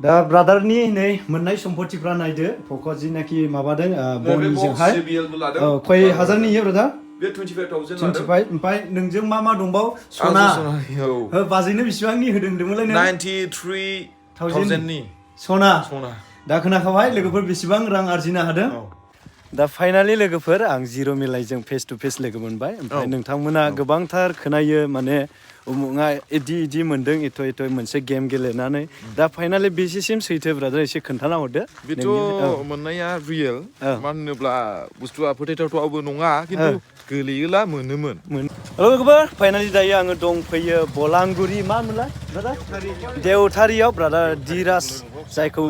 दा ब्रादारनि नै मोननाय सम्पथिफ्रा नायदो पक' जिनाखि माबादों बनिजोंहाय खय हाजारनि इयो ब्रादार बे 25,000 25 ओमफ्राय नोंजों मा दंबाव सना बाजैनो बेसेबांनि होदों होनदोंमोनलाय नों 93,000 नि सना दा खोनाखाबाय लोगोफोर बेसेबां रां आरजिनो हादों दा फाइनालि लोगोफोर आं जिर' मिलायजों फेस टु फेस लोगो मोनबाय ओमफ्राय नोंथांमोना गोबांथार खोनायो माने उमुङा इदि मोनदों एथ' मोनसे गेम गेलेनानै दा फाइनालि बेसेसिम सैथो ब्रादार एसे खोन्थाना हरदो बेथ' मोननाया रियेल मानो होनोब्ला बुस्थुआ फोथायथावथावबो नङा खिन्थु गोलैयोला मोनोमोन लोगोफोर फाइनालि दायो आङो दंफैयो बलांगुरि मा मोनलाय ब्रादार देवथारियाव ब्रादार धीराज जायखौ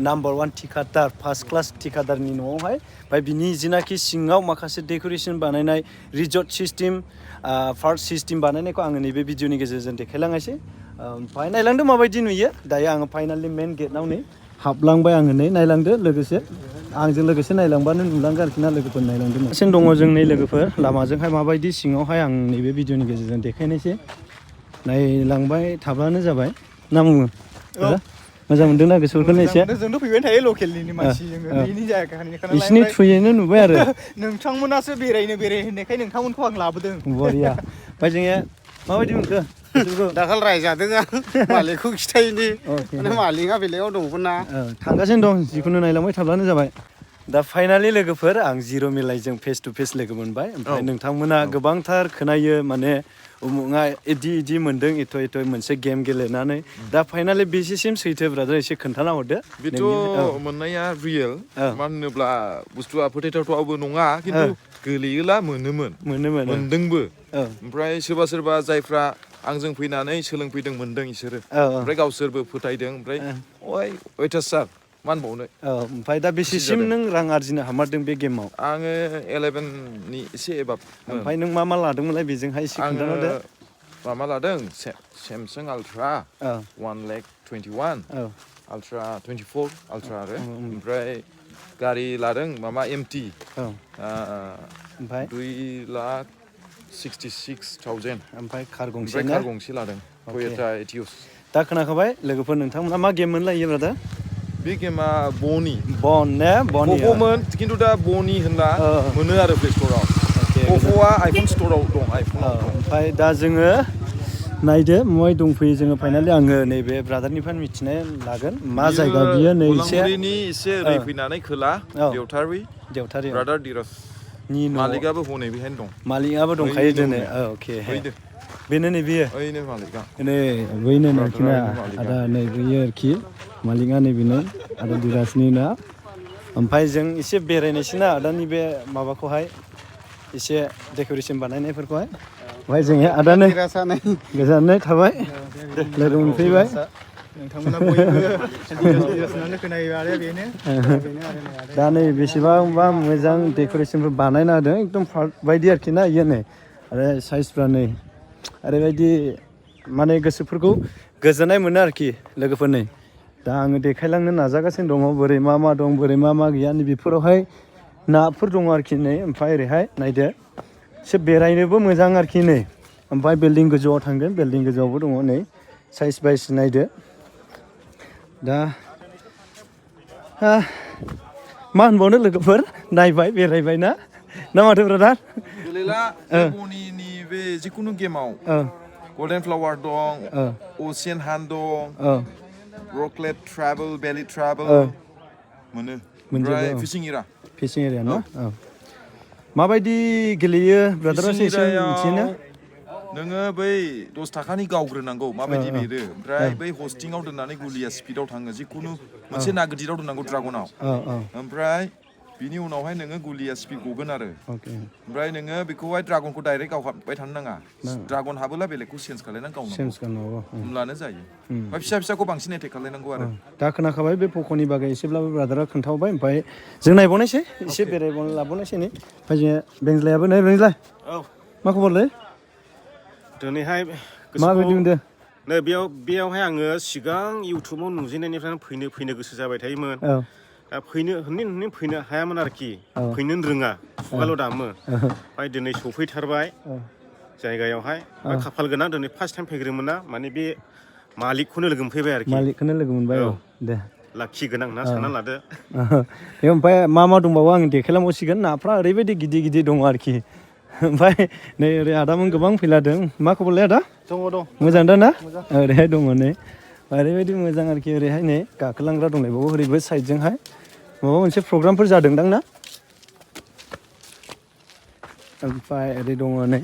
नाम्बार 1 थिकादार फार्स्ट क्लास थिकादारनि न'आवहाय ओमफ्राय बिनि जिनाखि सिङाव माखासे डेक'रेसन बानायनाय रिजर्ट सिस्टेम पार्क सिस्टेम बानायनायखौ आङो नैबे भिडिअनि गेजेरजों देखायलांनोसै ओमफ्राय नायलांदो माबायदि नुयो दायो आङो फाइनालि मेन गेटआव नै हाबलांबाय आङो नै नायलांदो लोगोसे आंजों लोगोसे नायलांबानो नुलांगोन आरोखि ना लोगोफोर नायलांदो सिन दङ जों नै लोगोफोर लामाजोंहाय माबायदि सिङावहाय आं नैबे भिडिअनि गेजेरजों देखायनोसै नायलांबाय थाब्लानो जाबाय ना बुङो मोजां मोनदोंना गोसोफोरखौनो एसे जोंथ' फैबाय थायो लकेलनि मानसि जोङो बेनि जायगानिखौ इसिनि थ्रुयैनो नुबाय आरो नोंथांमोनासो बेरायनो होननायखाय नोंथांमोनखौ आं लाबोदों बरिया ओमफ्राय जोङो माबायदि मोनखो दाखाल रायजादों आं मालिकखौ खिथायनि माने मालिकआ बेलेगाव दंमोन ना थांगासिनो दं जिखुनु नायलांबाय थाब्लानो जाबाय दा फाइनालि लोगोफोर आं जिर' मिलायजों फेस टु फेस लोगो मोनबाय ओमफ्राय नोंथांमोना गोबांथार खोनायो माने उमुङा इदि मोनदों एथ' मोनसे गेम गेलेनानै दा फाइनालि बेसेसिम सैथो ब्रादार एसे खोन्थाना हरदो बेथ' मोननाया रियेल मानो होनोब्ला बुस्थुआ फोथायथावथावबो नङा खिन्थु गोलैयोला मोनदोंबो ओमफ्राय सोरबा जायफ्रा आंजों फैनानै सोलोंफैदों मोनदों इसोरो ओमफ्राय गावसोरबो फोथायदों ओमफ्राय अयथासार मा होनबावनो ओमफ्राय दा बेसेसिम नों रां आरजिनो हामारदों बे गेमाव आङो 11नि एसे एबाब ओमफ्राय नों मा लादोंमोनलाय बेजोंहाय एसे खोन्थाना होदो माबा लादों सेमसां आल्ट्रा 1,21,000 आल्ट्रा 24 आल्ट्रा आरो ओमफ्राय गारि लादों माबा एमटि ओमफ्राय 2,66,000 ओमफ्राय कार गंसे लादों टयटा एटियस दा खोनाखाबाय लोगोफोर नोंथांमोना मा गेम मोनलायो ब्रादार बे गेमा बन खिन्थु दा बनि होनना मोनो आरो प्ले स्ट'राव अप्प'आ आइफन स्ट'राव दं ओमफ्राय दा जोङो नायदो मय दंफैयो जोङो फाइनालि आङो नैबे ब्रादारनिफ्राय मिथिनाय लागोन मा जायगा बियो नै एसे ओरै फैनानै खोला देवथारि ब्रादार धीराज नि मालिकआबो हनै बेहायनो दं मालिकआबो दंखायो दिनै अके बेनो नै बियो ओइनो मालिकआ नै बैनो नोंखिना आदा नै बैयो आरोखि मालिकआ नै बेनो आदा धीराजनि ना ओमफ्राय जों एसे बेरायनोसै ना आदानि बे माबाखौहाय एसे डेक'रेसन बानायनायफोरखौहाय ओमफ्राय जोङो आदानो गोजोननाय थाबाय लोगो मोनफैबाय नोंथांमोना बयबो खोनायो आरो बेनो दा नै बेसेबांबा मोजां डेक'रेसनफोर बानायना होदों एकदम पार्क बायदि आरोखि ना इयो नै आरो साइजफ्रा नै ओरैबायदि माने गोसोफोरखौ गोजोननाय मोनो आरोखि लोगोफोर नै दा आङो देखायलांनो नाजागासिनो दङ बोरै मा दं बोरै मा गैया नैबेफोरावहाय नाफोर दङ आरोखि नै ओमफ्राय ओरैहाय नायदो एसे बेरायनोबो मोजां आरोखि नै ओमफ्राय बिल्डिं गोजौआव थांगोन बिल्डिं गोजौआवबो दङ नै साइज बाइज नायदो दा मा होनबावनो लोगोफोर नायबाय बेरायबाय ना माथो ब्रादार गोलैला बनिनि बे जिखुनु गेमाव गल्डेन फ्लावार दं असियान हान दं रकलेट ट्राभेल बेलि ट्राभेल मोनो ओमफ्राय फिशिं एरिया ना माबायदि गेलेयो ब्रादारा एसे मिथियोना नोङो बै 10 थाखानि गावग्रोनांगौ माबायदि बेरो ओमफ्राय बै हस्टिंआव दोननानै गुलिया स्पिडआव थाङो जिखुनु मोनसे ना गिदिराव दोननांगौ ड्रागनाव ओमफ्राय बिनि उनावहाय नोङो गुलिया स्पिड गगोन आरो ओमफ्राय नोङो बेखौहाय ड्रागनखौ डाइरेक्ट गावहाबबाय थानो नाङा ड्रागन हाबोला बेलेगखौ चेन्ज खालायनानै गावनांगौ होमब्लानो जायो ओमफ्राय फिसाखौ बांसिन एटेक खालायनांगौ आरो दा खोनाखाबाय बे पक'नि बागै एसेब्लाबो ब्रादारा खोन्थाहरबाय ओमफ्राय जों नायबावनायसै एसे बेरायबावनो लाबावनायसै नै ओमफ्राय जोङो बेंज्लायाबो नै बेंज्लाय मा खबरलै दिनैहाय माबायदि मोनदों नै बेयावहाय आङो सिगां इउटुबाव नुजेननायनिफ्रायनो फैनो गोसो जाबाय थायोमोन दा फैनो हायामोन आरोखि फैनो रोङा खुगाल' दामो ओमफ्राय दिनै सफैथारबाय जायगायावहाय खाफाल गोनां दिनै फार्स्ट टाइम फैग्रोमोन ना माने बे मालिकखौनो लोगो मोनफैबाय आरोखि मालिकखौनो लोगो मोनबाय दे लाखि गोनां ना सानना लादो बे ओमफ्राय मा दंबावो आं देखायलांबावसिगोन नाफ्रा ओरैबायदि गिदिर गिदिर दङ आरोखि ओमफ्राय नै ओरै आदामोन गोबां फैलादों मा खबरलै आदा दङ मोजां दा ना ओरैहाय दङ नै ओरैबायदि मोजां आरोखि ओरैहाय नै गाखोलांग्रा दंलायबावो ओरैबो साइडजोंहाय माबा मोनसे प्रग्रामफोर जादोंदां ना ओमफ्राय ओरै दङ नै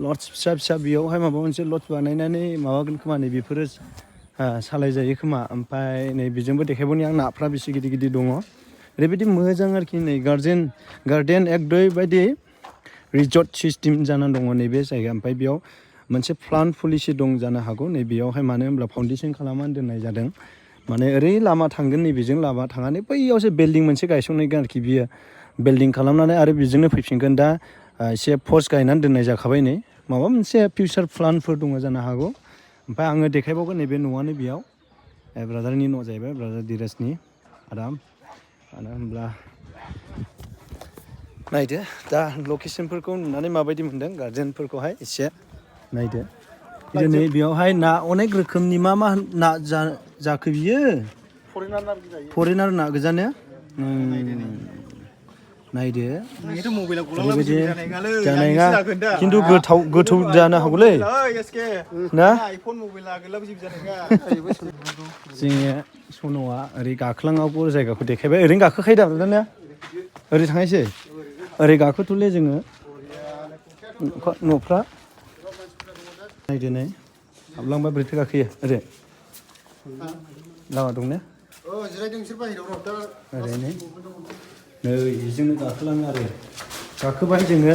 लड्स फिसा फिसा बेयावहाय माबा मोनसे लड्स बानायनानै माबागोन खोमा नै बेफोरो सालायजायो खोमा ओमफ्राय नै बेजोंबो देखायबावनि आं नाफ्रा बेसे गिदिर गिदिर दङ ओरैबायदि मोजां आरोखि नै गार्डेन एकदबायदि रिजर्ट सिस्टेम जानानै दङ नैबे जायगा ओमफ्राय बेयाव मोनसे प्लान्ट पलिसि दं जानो हागौ नै बेयावहाय मानो होनब्ला फाउन्डेसन खालामनानै दोननाय जादों माने ओरै लामा थांगोन नैबेजों लामा थांनानै बैयावसो बिल्डिं मोनसे गायसननायगोन आरोखि बियो बिल्डिं खालामनानै आरो बेजोंनो फैफिनगोन दा एसे पस्ट गायनानै दोननाय जाखाबाय नै माबा मोनसे फिउचार प्लानफोर दङ जानो हागौ ओमफ्राय आङो देखायबावगोन नैबे न'आनो बेयाव ब्रादारनि न' जाहैबाय ब्रादार धीराजनि आराम मानो होनब्ला नायदो दा लकेसनफोरखौ नुनानै माबायदि मोनदों गार्डेनफोरखौहाय एसे नायदो दिनै बेयावहाय ना अनेक रोखोमनि मा ना जाखो बियो फरेनार ना गोजानो नायदो ओरैबायदि जानाय नङा खिन्थु गोथौ जानो हागौलै ना जोंनि सन'आ ओरै गाखोलाङावबो जायगाखौ देखायबाय ओरैनो गाखोखायो दा दानिया ओरै थांनायसै ओरै गाखोथ'ले जोङो न'फ्रा नायदो नै हाबलांबा बोरैथो गाखोयो ओरै लामा दं ने ओरैनो नै बेजोंनो गाखोलाङो आरो गाखोबाय जोङो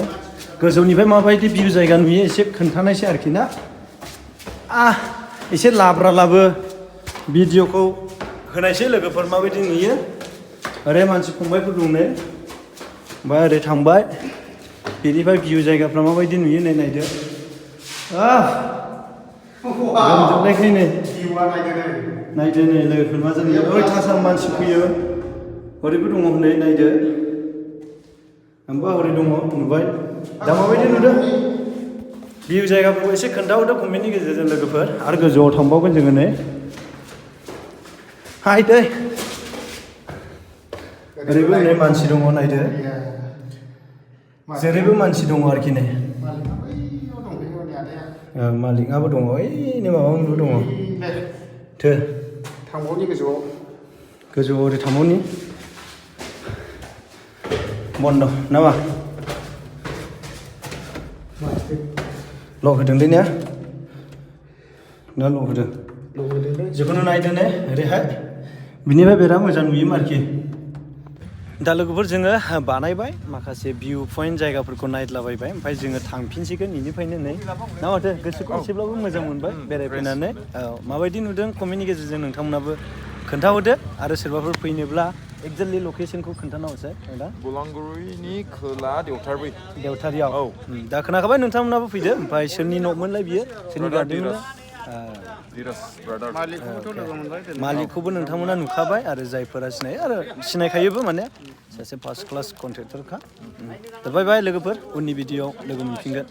गोजौनिफ्राय माबायदि भिउ जायगा नुयो एसे खोन्थानायसै आरोखि ना एसे लाब्रालाबो भिडिअखौ होनायसै लोगोफोर माबायदि नुयो ओरै मानसि फंबायफोर दं नै ओमफ्राय ओरै थांबाय बेनिफ्राय भिउ जायगाफ्रा माबायदि नुयो नै नायदो गोमजोबनायखाय नै नायदो नै लोगोफोर मा जायो अयथासार मानसि फैयो ओरैबो दङ हनै नायदो ओमफ्राय हरै दङ नुबाय दा माबायदि नुदों भिउ जायगाफोरखौ एसे खोन्थाहरदो कमेन्टनि गेजेरजों लोगोफोर आरो गोजौआव थांबावगोन जोङो नै हाय दै ओरैबो नै मानसि दङ नायदो जेरैबो मानसि दङ आरोखि नै मालिकआबो दङ ओइनो माबा मोनबो दङ थांबावनि गोजौआव ओरै थांबावनि बन्द नामा लक होदों दै ने ना लक होदों जिखुनु नायदो ने ओरैहाय बिनिफ्राय बिराद मोजां नुयो आरोखि दा लोगोफोर जोङो बानायबाय माखासे भिउ पइन्ट जायगाफोरखौ नायद्लाबायबाय ओमफ्राय जोङो थांफिनसिगोन बेनिफ्रायनो नै ना माथो गोसोखौ एसेब्लाबो मोजां मोनबाय बेरायफैनानै माबायदि नुदों कमेन्टनि गेजेरजों नोंथांमोनाबो खोन्थाहरदो आरो सोरबाफोर फैनोब्ला एक्जेक्टलि लकेसनखौ खोन्थाना हरसै दा बलांगुरिनि खोला देवथारियाव औ दा खोनाखाबाय नोंथांमोनाबो फैदो ओमफ्राय सोरनि न'मोनलाय बियो सोरनि गार्डेनमोनलाय मालिकखौबो नोंथांमोना नुखाबाय आरो जायफोरा सिनायो आरो सिनायखायोबो माने सासे फार्स्ट क्लास कन्ट्रेक्टरखा दा बाय बाय लोगोफोर उननि भिडिअ'आव लोगो मोनफिनगोन